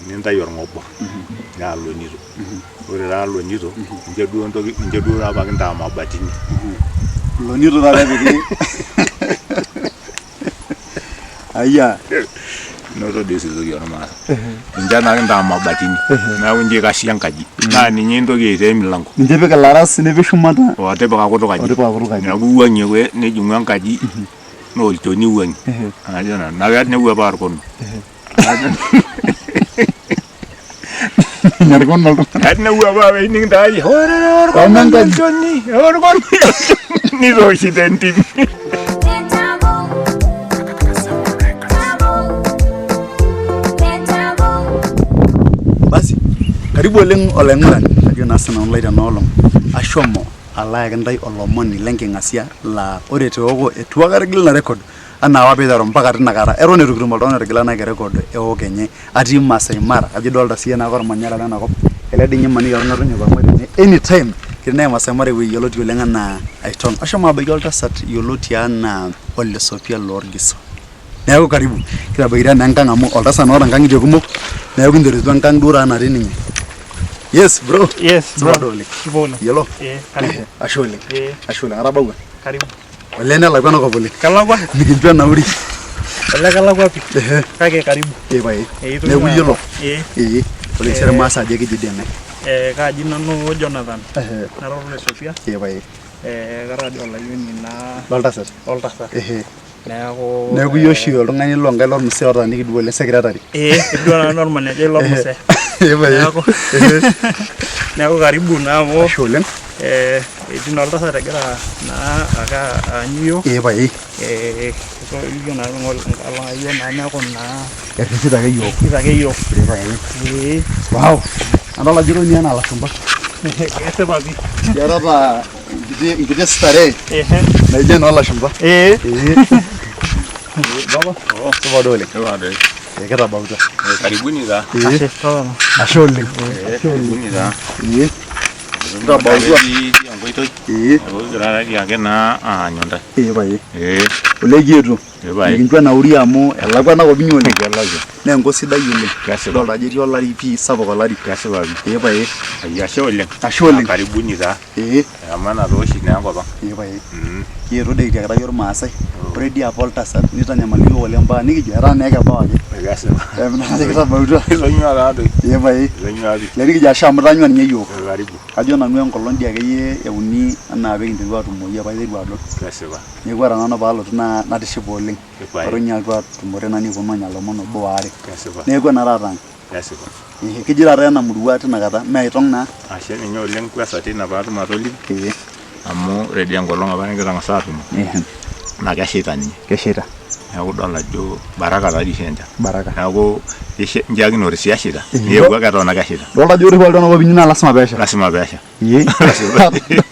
Nintayu orng'obor naa lonito. Ore taa lonito ninche duo entoki ninche duo apa kintaa mabatini. Lonito taata epiki. Ayia. Noto dii sii ormaasai. Ninche naa kintaa mabatini. Neeku ninche ikashie enkaji. Naa ninye intoki aitaa emilanko. Ninche ipik ilaras nipik shumata. O tipika kutuk aji. O tipika kutuk aji. Neeku iwuang'ie nijing'u enkaji naa olchoni iwuang'ie. Ajo nanu. Naa keya newuapaa orkono. Nyarkono oltung'ani. Newuapaa pee ining taa iyie, ore Koma orkono enkaji. lolchoni, orkono nitooshi tentim. Basi, karibu oleng olaing'urani, ajo naa sinanu lai tena olong ashomo alo ayaki intae olomoni lenking'asia laa ore teoko eitu aikata igil ina record anaa apa peiteru mpaka tina kata eton eitu kitum oltung'ani otigila ina record ewoko enye atii Maasai Mara kajo idolta siiyie naake ormanyara lena kop ele dii ninye imaniki orng'atuny oipang'ua tene anytime ketii naye Maasai Mara ewueji yioloti oleng anaa Aitong ashomo abaiki oltasat yioloti anaa Ole Sopia Loorgiso neeku karibu kitabaikitia naa enkang amu oltasat naa oota inkang'itie kumok neeku kinterutua enkang duo taa natii ninye yes bro Yes, bro. Supa doi oleng Supa oleng. yiolo Eh, karibu. ashe oleng Eh. ashe oleng atabawua Karibu. Olee nelakua enakop oleng. Kelakua? Mikincho enauri. Olee kelakua pi. Ehe. Kake karibu. Ee pae. Eh, itum Neeku iyiolo. Ee. Ee. Oleng sere maasa ajo keji dii enkae. Eh, kaaji nanu Jonathan. Ehe. Nara ole Sofia. Ee pae. Eh, kara dii olayioni naa Loltasat. loltasat. Ehe. Neeku Neeku iyie oshi oltung'ani lonkae lormusee otaaniki duo oleng secretary. Ee, etiu nanu ormanejai lormusee. Ee pae. Neeku neeku karibu naa amu Ashe oleng. eh, etii naa oltasat egira naa ake aanyu iyiook. Ee pae. Eh, iyieu naa iyiook naa neeku naa Erripito ake iyiook. erripito ake iyiook. Ee pae. Ee. Wow. Adol ajo ironya enaa ilashumba. Kesipa pii. Iyatata enkiti starehe Ehe. naijo enoo lashumba. Ee. Ee. Baba, supa doi oleng. Supa doi. Ee, kitabautua. Karibuni taa. Ee, Ashe, totona. ashe oleng. Karibuni taa. Ee, kitabautua. Etii enkoitoi. Ee, Neeku kigira taadii ake naa aanyu intae. ee pae. Ee, Olee kietuo. ee pae. Mikincho enauri amu elakua enakop inyi oleng. Kelakua. Naa enkop sidai oleng. Kesipa. Idolta ajo etii olari pii sapuk olari. Kesipa pii. Ee pae. Ai ashe oleng. Ashe oleng. Karibuni taa. Ee. Amu ena taa oshi naa enkop ang. Ee pae. Mm. Kietuo doi kitiakita iyiook irmaasai. Ore dii apa oltasat nitanyamala iyiook oleng mpaka nikijo etaa naa ekebau ake. Kesipa. Etaa kitabautua. Itonyua taadoi. Ee pae. Itonyua pii. Lee nikijo ashe amu itanyua ninye iyiook. Karibu. Kajo nanu enkolong dii akeyie euni anaa pee kinteru atumo iyie apa aiteru adol. Kesipa. Neeku ore nanu paalotu naa natishipa oleng. Ee pae. Atonyiaa alotu atumore nanu nikiponu aanya ilomon obo waare. Kesipa. Neeku ena taata ang. Kesipa. Ehe, keji taata ena murua tinakata mee Aitong naa? Ashe ninye oleng kwanza teina paatum atoliki Ee. amu ore dii enkolong apa nikitang'asa atumo Ehe. naa keshaita ninye. Keshaita. Neeku idol ajo baraka taadii oshi enchan. Baraka. Neeku inchiakinore sii eshaita neewuo ake eton ake eshaita. Idolta ajo ore pee alotu enakop inyi naa lasima peesha. Lasima peesha. Ee. Neeku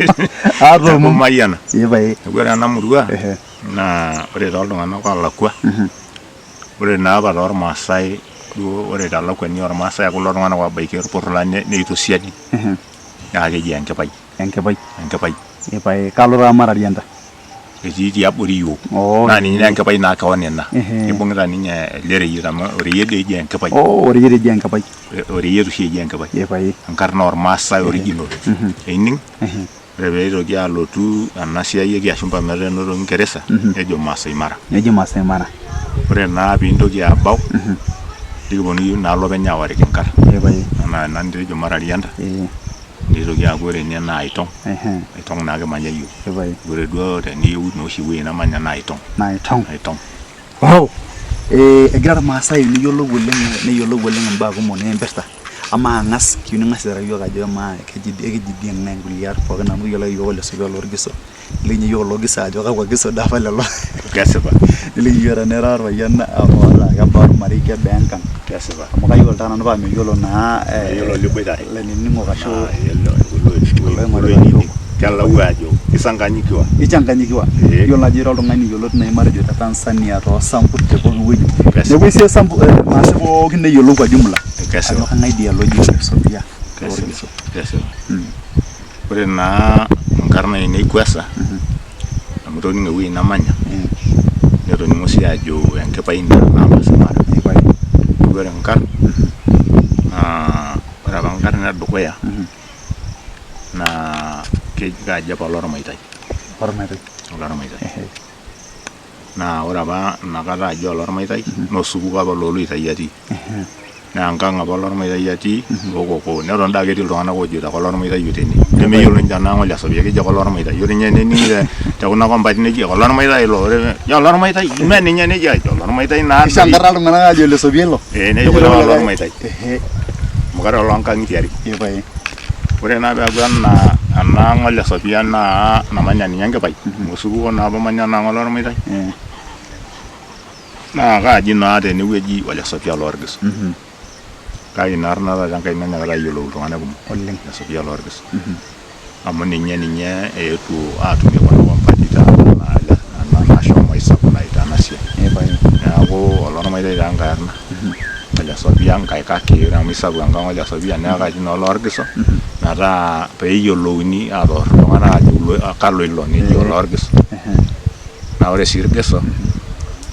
Atoomon. mayiana. Ee pae. Neeku ore ena murua Ehe. naa ore tooltung'anak oolakua ore naa apa toormaasai duo ore telakuani oormaasai kulo tung'anak oobaiki orpurrula neitu siadi naa keji Enkipai. Enkipai. Enkipai. Ee pae kalo taa Mararianda? Etii tiabori iyiook. Oh. Naa ninye Enkipai naa kewon ina. Ehe. Ibung'ita ninye ele reyiet amu oreyiet dii eji Enkipai. Oh oreyiet eji Enkipai. Oreyiet oshi eji Enkipai. Ee pae. Enkarna oormaasai original. Ining? Ore pee eitoki alotu ena siai e kiashumba metaa enoto Kingeresa nejo Maasai Mara. Neji Maasai Mara. Ore naa piintoki abau nikiponu naa lopeny aoriki inkarn. Ee pae. Anaa ena nitejo Mararianda. Ee. Nitoki aaku ore ene naa Aitong. Ehe. Aitong naa kimanya iyiook. Ee pae. Ore duo teniyieu naa oshi ewueji namanya naa Aitong. Naa Aitong. Aitong. Wow! Eh, egira irmaasai ayieu neyiolou oleng neyiolou oleng imbaa kumok nikimpirta. Amaa ang'as kiyieu ning'as aiteraki iyiook ajo amaa keji ekiji dii ng'ae nkulie arn pookin amu kiyiolo ake iyiook Ole Supia Lorgiso. Niliki ninye iyiook Lorgiso ajo kakwa giso doi apa lelo. Kesipa. Niliki iyiook tenaa ira orpayian oota kebaa ormarei kebaa enkang. Kesipa. Amu kayiolo taa nanu paa meyiolo naa Meyiolo liboitare. ilainining'ok ashu Naa yiolo Oloing'orita iyiook. Kelau ajo kisanganyikiwa. Ichanganyikiwa. Ee. Iyiolo ajo ira oltung'ani yioloti nai matejo te Tanzania, too Sambur, te pooki wueji. Kesipa. Neeku esiai Sambu Irmaasai pookin neyiolou kwa jumla. Kesipa. Ajo kang'ae dii ele oji Ole Sopia Kesipa. Lorgiso. Kesipa. Ore naa inkarn ainei kwanza amu itoning'o ewueji namanya netoning'o sii ajo Enkipai ina naa Maasai Mara. Ee pae. Ore inkarn Naa ore apa enkarna edukuya naa keji kaji apa Olormaitai. Olormaitai. Olormaitai. Naa ore apa inakata aji Olormaitai naa osupuko apa looloitai atii. Naa enkang apa Olormaitai atii lookokoo. Neton doi ake etii iltung'anak oojoito ake Olormaitai tene. Nemeyiolo ninche enaa ang Ole Sapia keji ake Olormaitai. Ore ninye enening'i te kuna kompatin neji ake Olormaitai ilo ore ejo Olormaitai mee ninye neji ajo Olormaitai naadoi. Kisho enkarna iltung'anak aajo Ole Sopia ilo. Ee nejo kulikae Olormaitai. Amu kara oloonkang'itie are. Ee pae. Ore naa peeku ena ena ang Ole Sapia naa namanya ninye Enkipai, amu osupuko naa apa omanya ena ang Olormaitai, naa kaaji naa tenewueji Ole Sapia Loorgiso. Kake ina arna taata Enkai nanyaakita ayiolou iltung'anak kumok. Oleng. Ole Sapia Loorgiso. Amu ninye ninye eetuo aatumie kuna kompati taata ena nashomo aisupply tena siai. Ee pae. Neeku Olormaitai taa enkae arna. Ole Sopia enkae kake ore amu isapuk enkang Ole Sopia neeku kaji naa Oloorgiso metaa peeyiolouni atoor iltung'anak aajo kalo ilo neji Oloorgiso. Naa ore sii irgiso,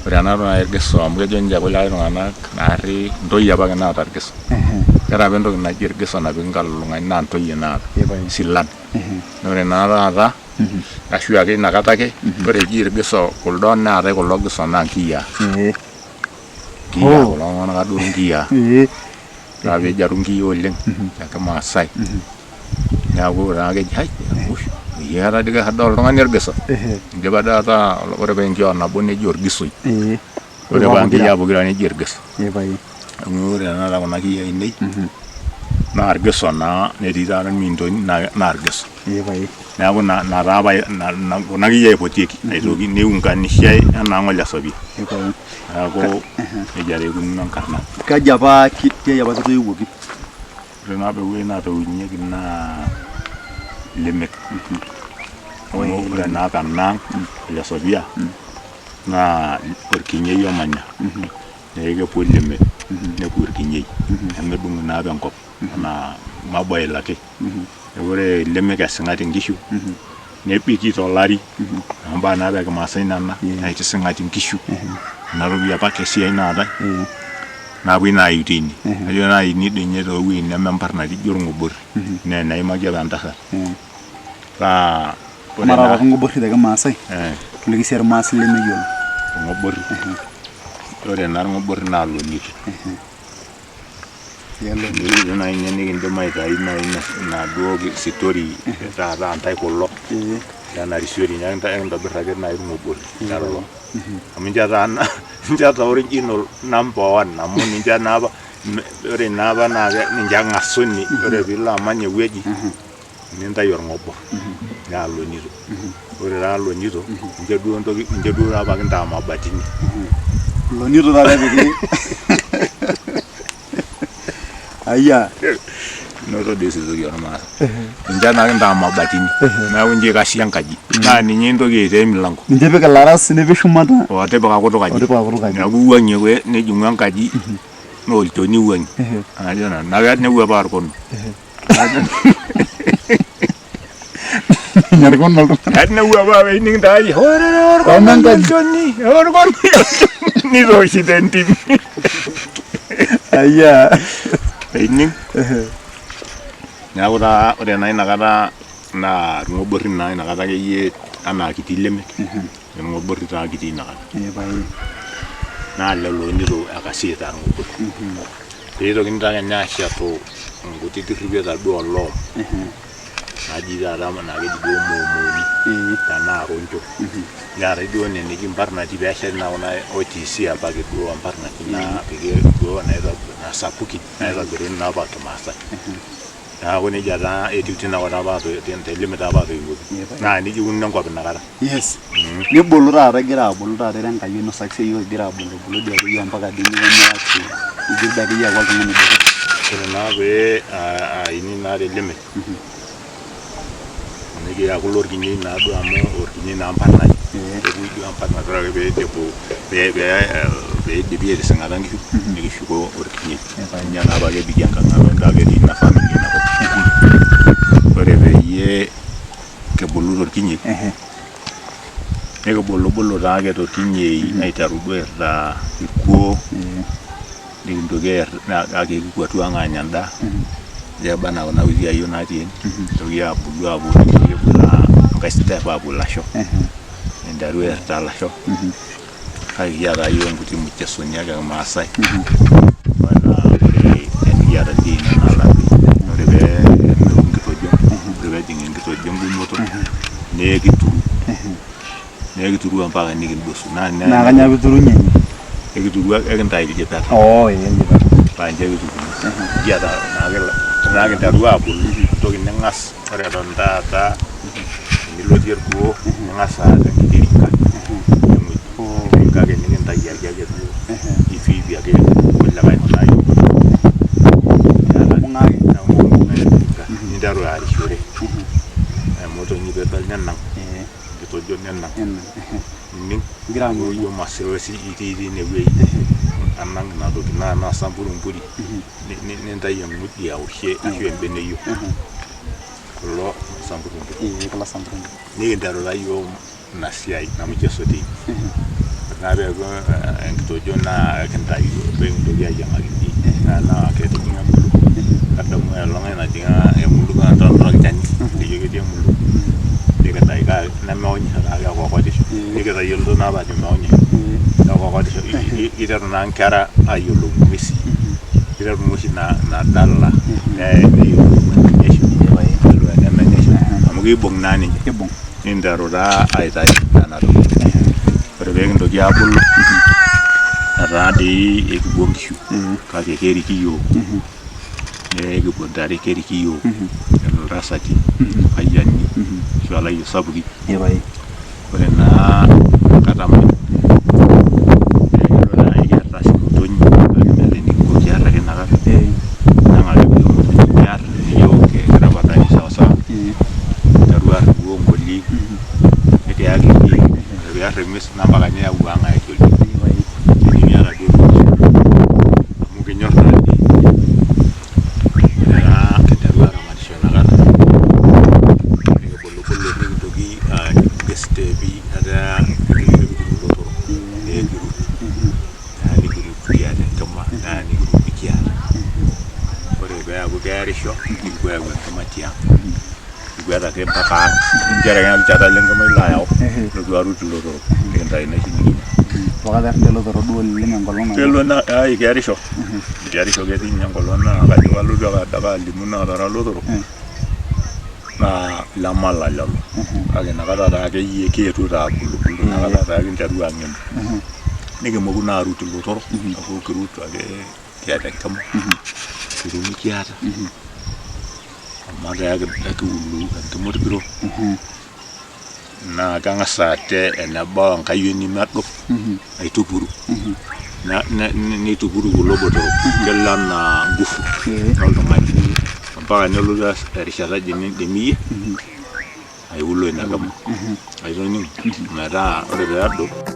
ore ena toki naji irgiso amu kejo ninche kulikae tung'anak naarri intoyie apake naata irgiso. Keeta apa entoki naji irgiso napiki inkalulung'ani naa intoyie naata, silan. Naa ore naa taata ashu ake inakata ake ore eji irgiso kuldo neetae kulo giso naa nkiyiaa. Nkiyiaa kulo tung'anak adoru nkiyiaa. Ore peejaru nkiyiaa oleng te kimaasai neeku taa keji hai eyiata dii kedol oltung'ani orgiso. Idipa dii ataa ore paa enkiyio nabo neji orgisoi. Ore paa nkiyiaa pokira neji orgiso. Neeku ore tenakata kuna kiyiaa ainei naa orgiso naa netii taata irmintoni naa orgiso. Neeku ina taa pae kuna kiyiaa eipotieki aitoki niunganishai enaa ang Ole Sapia. Neeku nejia taa eikununo enkarna. Kaji apa tiai apa kitoiwuoki? Ore naa apa ewueji natoiunyieki naa Lemek. Amu ore naa apa enaang Ole Sapia naa Orkinyei omanya. Neeku kepuo Lemek nepuo Orkinyei. Nemedung'o naa apa enkop anaa mobile ake. Neeku ore Lemek esing'ati inkishu nebiki tolari amu imbaa naa apa ekimaasai nena naitising'ati inkishu ina toki apa ake esiai naatae napuoi naa aiu teine ajo naa aini doi ninye too wuejitin neme Embarnati ijo Orng'obori naa enaimaki apa entasat naa ore Amaa naa taata Orng'obori te kimaasai toliki sii irmaasai lemeyiolo. Orng'obori ore naa Orng'obori naa Ilonito. Ore naaji ninye nikidim aitayu naaji inaduo sitori taata aa ntae kulo lena risioti neeku ekintobir ake naaji irng'obori lelo amu ninche taa ninche taa original number one amu ninche naa apa ore naa apa naa ninche eng'asuni ore piilo amany ewueji nintayu orng'obor naa lonito. Ore taa lonito ninche duo entoki ninche duo apa kintaa mabatini. Lonito taata epiki. Ayia. Inoto dii sitori ormaasai. Ninche naa kintaa mabatini. Neeku ninche ikashi enkaji. Naa ninye intoki aitaa emilanko. Ninche ipik ilaras nipik shumata. O tipika kutuk aji. O tipika kutuk aji. Neeku iwuang'ie ake nijing'u enkaji naa olchoni iwuang'ie. Ajo nanu. Naa newuapaa orkono. Nyarkono oltung'ani. Etii newuapaa pee ining taa iyie, ore Koma orkono enkaji. olchoni, orkono nitooshi tentim. Ayia. Ining? Neeku taa ore naa inakata naa irng'oborri naa inakata akeyie anaa kitii Lemek, irng'oborri taa kitii inakata. Ee pae. Naa lelo onito Ekasiit taa irng'oborri. Pee eitokini taa kenya aashetu inkutiti rripeta duo ooloom naaji taata naa keji duo moomooni tenaa roncho. Neetae duo ene neji mbarnati pee esheti naa kuna OTC apake duo mbarnati naapiki duo sapukin naitobiruni naa apa kimaasai. Neeku nejia taa etiu tina kop apa te Limit apa atoiwuoki. Naa nejia ikununo enkop inakata. Yes. Nibulu taata igira abulu taata ira enkayioni nosaki sii iyiook igira abulubulu dii akeyie mpaka dii nikimiraki igira dii akeyie aaku oltung'ani botor. Ore naa pee aini naa te Limit nikiaku lorkinyei naa duo amu orkinyei naa Embarnati. Kepuoi duo Embarnati ore ake pee eidipi aitising'ata nkishu nikishuko orkinyei. Ninye naa apake ebikie enkang ang eton ake etii ina family inakop. Ore peyie kibulu torkinyei nikibulubulu taake torkinyei aiteru duo airritaa irkuo. Nikintoki aer kake ekikuatu ang aanya endaa ijo eba anaa kuna kuti ayiok natii ene nitoki abulu apuo nikintoki abulu enkae step apuo ilasho ninteru aer taa ilasho kake kiata iyiook nkuti mchesoni ake kimaasai naa ore enikiata dii naa olarri ore pee emeku enkitojo ore peejing enkitojo engumoto naa ekituru Naa ekituru ompaka nikindosu. Naa Naa kanyoo piturunye? Ekituru ekintayu iljipeta. Oo ee iljipeta. Paa ninche kiturunye. Kiata naake tenaa kinteru aabulu entoki ning'as ore eton taata tenilotie orkuo ning'as aata enkiti rinka rinka ake nikintayiaki ake duo hivi hivi ake kulikae kuna ayiok ninteru aarishore emotonyi peedol nenang. Enkitojo nenang nining ijo masoesi itii tinewueji anang ina toki naa tenaa osampurumpuri nintayu eng'udi aoshie ashu embeneyio kulo sampurumpuri nikinteru taa iyiook ina siai ina mchezo teine ore naa peeku enkitojo naa ekintayu pee kintoki ayiang'aki naa tenaa ketijing'a emuluk kadamu aelong ai natijing'a emuluk naa tolchani nijo ketii emuluk nikintayu kake nemeonyisho taake ekokotisho nikitayioloito naa apa ajo meonyisho ekokotisho iteru naa inkera ayiolou ing'uesi kiteru naa oshi ina dala neyiolou enenyesho neyiolou enemenyesho amu kiibung naa ninche ninteru taa aitayu nena tokitin ore pee kintoki aabulu etaa dii ekipuo inkishu kake keriki iyiook nikipuo ntare keriki iyiook lelo tasati irpayiani ashu ilayiok sapukin. Ore naa enkata muj naa ekiata sii imotonyi kake meeta enikinko kiar ake inakata nang ake duo imotonyi niar nijo kitapatari sawasawa ninteru aar duo nkolii nikiyaki ore piar eng'ues naa mpaka niyau ang ayaki oldia tenimiata duo amu kinyor naa dii. Ore taa kinteru aaramatisho inakata nikibulubulu nikintoki aibung isteepi etaa ekirut ilotorok naa ekirut naa nikirut kiata enkima naa nikirut mikiata. Ore peeku keerisho nikipuo ayau enkima tiang nikwet ake mpaka ang nchere ake olchata lenkima ilo ayau nilotu arut ilotorok nikintayu inaishi nikinya. Wakati arita ilotorok duo oleng enkolong nabo. Kelo na ai keerisho keerisho ketii ninye enkolong naa kajo kalotu ake adake alimu naatara ilotorok naa lemala lelo kake inakata taa akeyie kietuo taa abulubulu inakata taa kinterua aang'enu nikimoku naa arut ilotorok neeku kirut ake kiata enkima kiro mikiata amu etaa ekiulu enkima orpiro naa keng'as ate enebau enkayioni medup aitupuru neitupuru kulo botorok kelo anaa ngufu oltung'ani mpaka nelotu erishata aji nindim iyie aiwulo ina kima aitoning'o metaa ore peedup.